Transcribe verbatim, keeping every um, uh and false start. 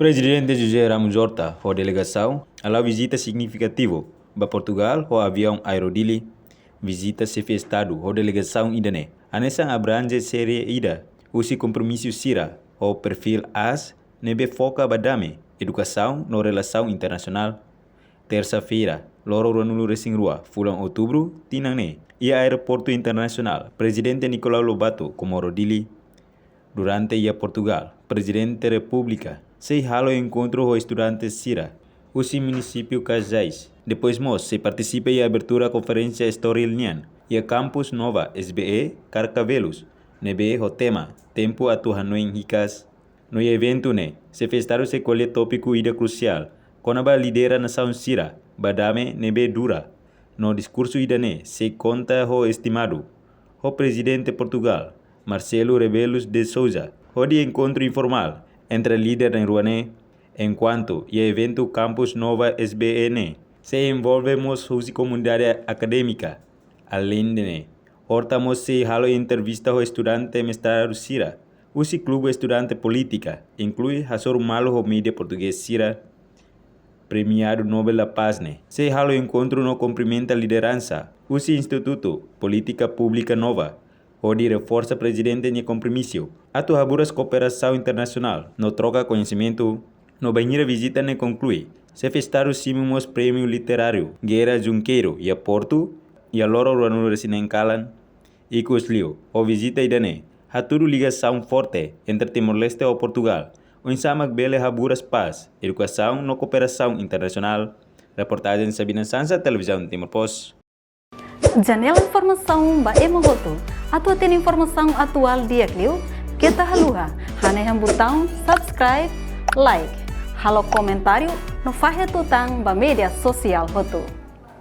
Prezidente José Ramos Horta ho delegasaun hala'o vizita signifikativu ba Portugál ho aviaun Aero Dili. Vizita Xefe Estadu ho delegasaun ida-ne'e hanesan abranje série ida husi kompromisu sira ho perfíl aas ne'ebé foka ba dame, edukasaun no relasaun internasionál. Tersa-feira, loron ruanulu-resin-rua fulan Outubru tinan ne'e, iha Aeroportu Internasionál Prezidente Nicolau Lobato Comoro Dili. Durante iha Portugál, Prezidente Repúblika sei halo enkontru ho estudante sira husi munisípiu Casais. Depois mós sei partisipa iha abertura konferénsia estoril nian iha Campus Nova S B E Carcavelos, ne'ebé ho tema Tempu atu hanoin hikas. No iha eventu ne'e, Xefe Estadu sei ko'alia tópiku ida krusiál kona-ba lidera nasaun sira ba dame ne'ebé dura. No diskursu ida-ne'e sei konta ho estimadu ho Prezidente Portugál, Marcelo Rebelo de Sousa, hodi enkontru informál entre líder na'in-rua ne'e. Enkuantu iha eventu Campus Nova S B E ne'e sei envolve mós husi komunidade akadémika. Aleinde ne'e, Horta mós sei halo entrevista ho estudante mestradu sira husi Klube Estudante Polítika, inklui hasoru malu ho mídia portugés sira. Premiadu Nobel da Paz ne'e sei halo enkontru no kumprimenta lideransa husi Institutu Polítika Públika Nova, hodi reforsa Prezidente nia kompromisu atu haburas kooperasaun internasionál no troka koñesimentu. No bainhira vizita ne'e konklui, Xefe Estadu simu mós Prémiu Literáriu Guerra Junqueiro iha Portu, iha loron ruanulu-resin-neen kalan. Ikusliu, ho vizita ida-ne'e hatudu ligasaun forte entre Timor-Leste ho Portugál, oinsá mak bele haburas pás, edukasaun no kooperasaun internasionál. Reportajen Sabina Sansa, Televizaun Timor Post. Janela informasaun ba ema hotu. Atu hatene informasaun atuál di'ak liu, keta haluha hanehan butaun subscribe, like, halo komentáriu no fahe tutan ba média sosiál hotu.